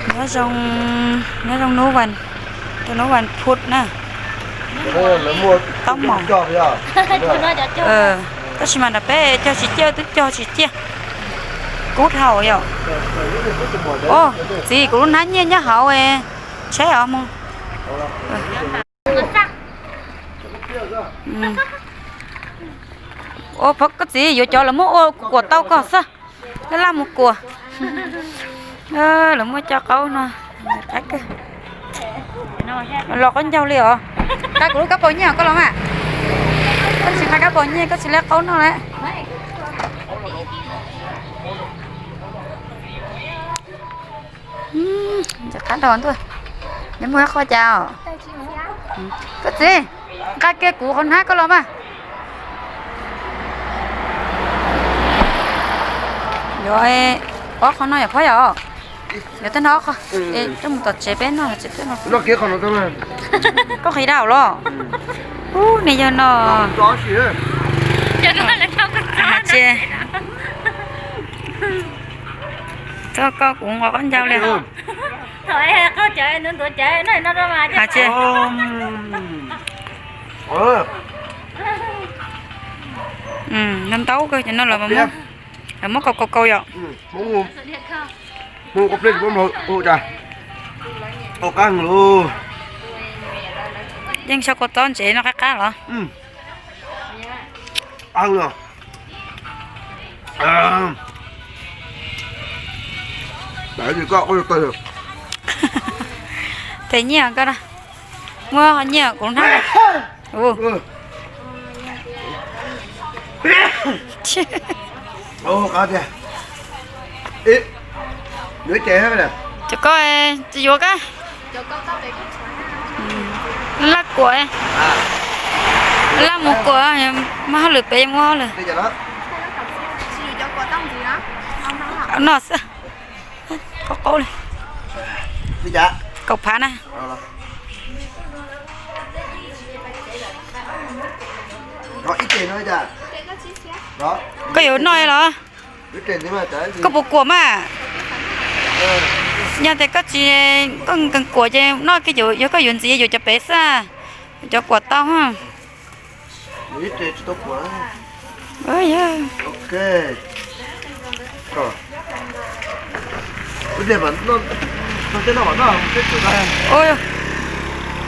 Nyob zoo, nyob zoo hnub vas, hnub vas phuv na. Taub mom. Tab sis mas nram peb cog tsis ciaj twb cog tsis ciaj. Kub dhau yom. Txiv, kuv lub hnab nyiaj nyob hauv, tsheb os mus. Koj txiv yuav cov lawv muab ua kuam tau koj xwb. Laj laj mus kuam. Lawv muab cov qaub no. Los qaub ncaug li os. Nqa kuv lub kab paus nyiaj koj los mas. Koj tsis nqa kab paus nyiaj koj tsis lawv qaub noj lawm. Qab dhau ntuj, nyob muaj qhov cas os. Koj txiv, nqa kiag kuv qhov hnab koj los mas. Yuav ob qho no yom Phob yom. Yuav tej no ob qho, coj mus tom tsev peb noj tsev peb no. Koj qhia dab los. Ub, nej yog no. Txog koj kuv nqa qaub ncaug li. Hais tias, no ntau kawg, cov no lawv muab, lawv muab kaus kaus kaus yom. Yeej xyaw kua txob ntsev no qab qab los? Tes nyiaj koj, muab nyiaj kuv hnab. Cov koj yuav kab laj kuam, laj mus kuam, muaj hauj lwm pem muaj hauj lwm. Noj xwb. Qaub qaub li. Kaum phav na. Koj yuav noj los? Koj puas kuam mas? Yog tias koj tsis, koj nkees kuam ces noj kiag, yog koj yuav ntxiv yuav cov pem xwb, cov kuam tau.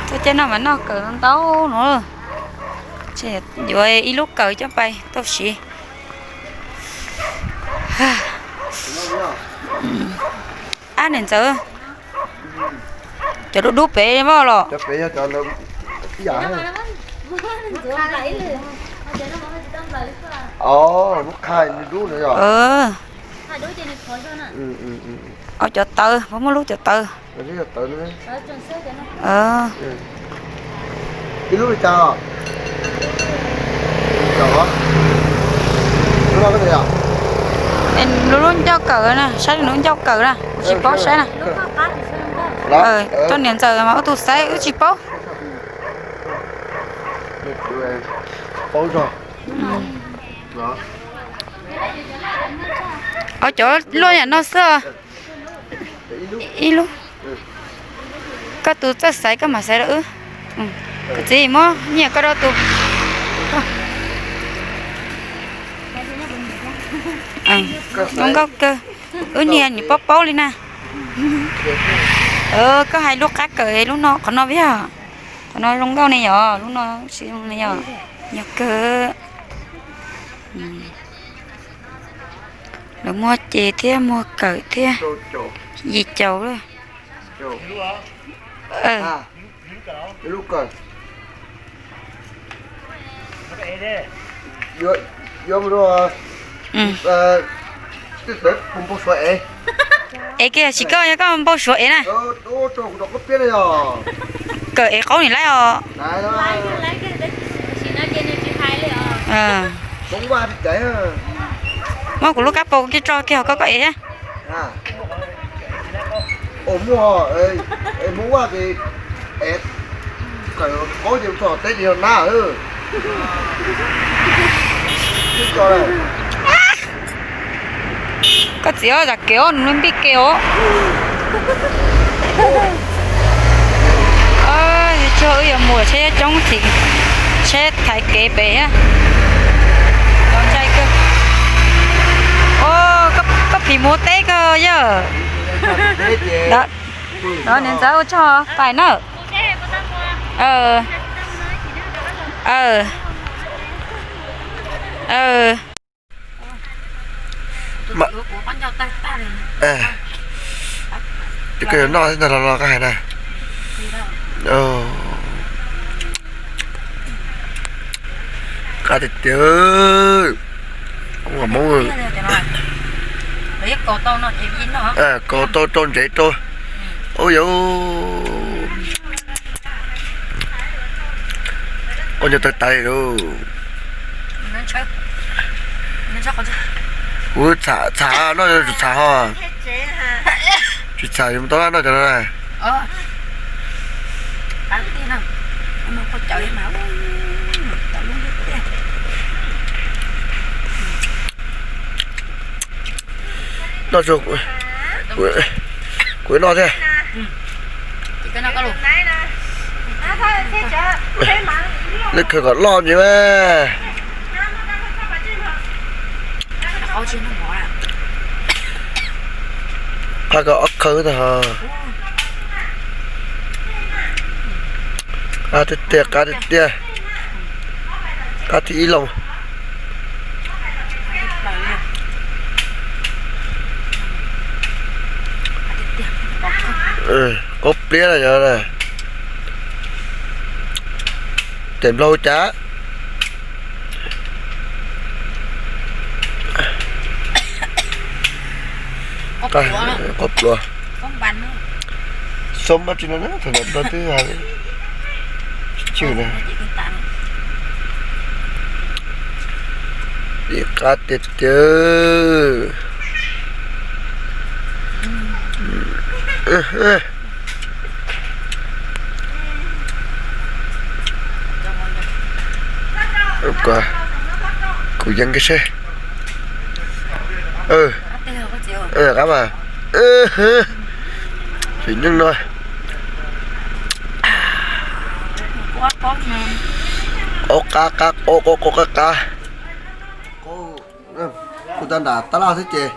Txog caij no mas noj kawm ntau no. Yuav ib lub kawm coj pais tau siv. Ab niam ntxawm, cov dub dub pem voj los? Cov taws, puas muaj lub cov taws? Lub lub ncauj kawm na, saib lub ncauj kawm na, kuv tsis paub saib na. Tau niam ntxawm mas ua tus xaiv wb tsis paub. Cov luaj yam no xwb. Ib lub. Koj tus txawj xaiv koj mam xaiv rau wb. Koj txiv muab nyiaj koj rau tus. Zoo nkauj kawg. Wb niag nim paub paub li na. Koj hais lub qab kawm lub no qhov no vim yog qhov no zoo nkauj ne yom, lub no si zoo ne yom. Yog kawg. Lawv muag ces thiab muag kawm thiab. Yim caum lawm. Es kiag tsis koj yog koj npau suav es na. Kawm es qaub nim laib os. Muab kuv lub kab paus kiag tso kiag hauv koj koj es thiab. Koj txiv os, zam kev os, nws npij kev os. Tsuag wb yuav mus tsheb coob thiab, tsheb thaiv kev pem thiab. Tau ntshai kawg. Koj phim mus teb kawg yog. Niam ntxawm ua tsaug pais na. Ces koj yuav noj thiab ntag los koj hais na. Qab tiag tiag. Hmoob, kaus tau rau ntsev rau. Ub yau. Ua nyuag tawg tawg li lauj. Kuv txham noj tsis txham ho. Tsis txham yuav tau noj cov no na. Noj tsuag, kuv noj thiab. Lawv khaws kom loj ntsis mas. Qhov ko ob khawb tag. Qab tiag tiag, qab tiag tiag. Qab thib ib loo. Qaub pliab na yog. Tes nplaug cas. Qaub pluas. Xoob dab tsi no na, thaum ntawd nplog twb hais chwj na. Ib qab tiag tiag. Kuv yees kiag seb. Qab mas. Sim neej no. Qaub qab qab qaub qaub qaub qab qab. Kuv tau nram tab laj xwb ces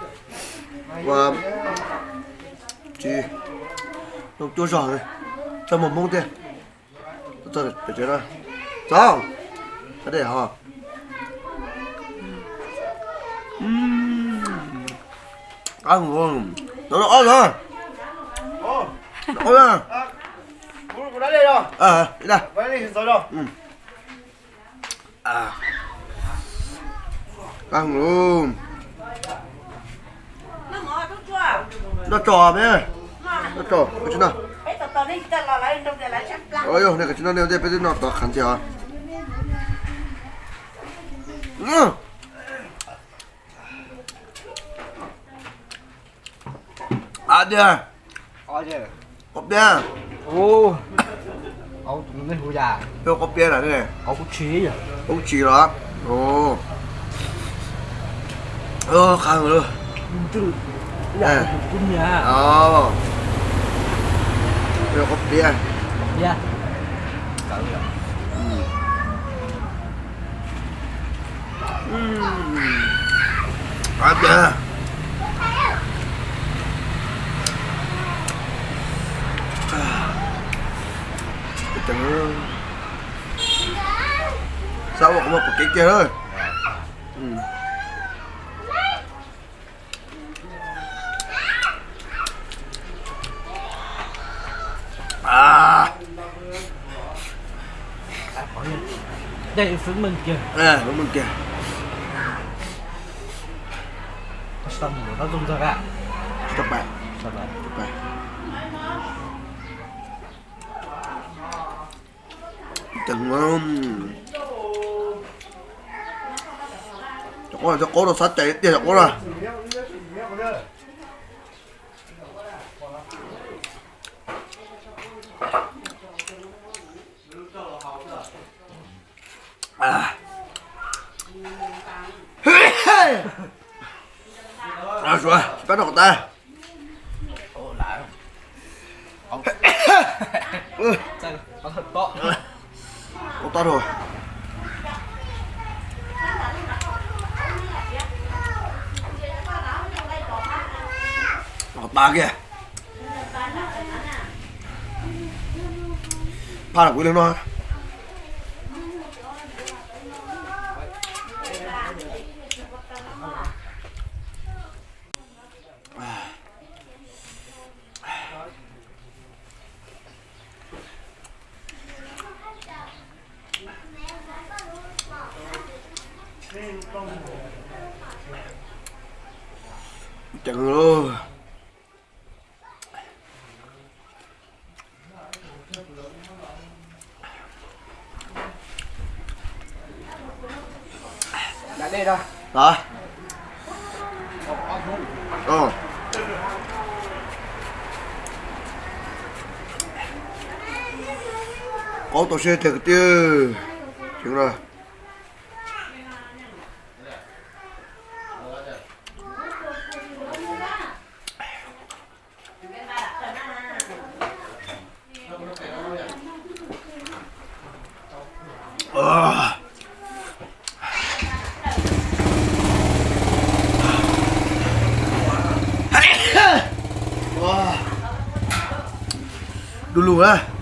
ua tsis zoo cuab zog, txaj muag Hmoob thiab. Txog, dej ho. Qab, no ob na, ob na. Noj tso me, noj tso, koj tsis noj. Yog nej koj tsis noj nej ua ntej peb twb noj tod qhav ntxiag os. Ab tiag. Qaub piab. Qaub piab na. Qaub tshis los? Qab, qaub piab. Xav ua qhov muag pom kev kiag lawm. Cov qaub no xav cais tiag cov qaub na. Suav, tsis pab noj kom tas. Ua tau rau. Ua tas kiag. Phaj los kuv ib leeg noj. Ceev lauj. Hov. Qaub tau siab tiag kwv tij. Tseev na. Du lug na.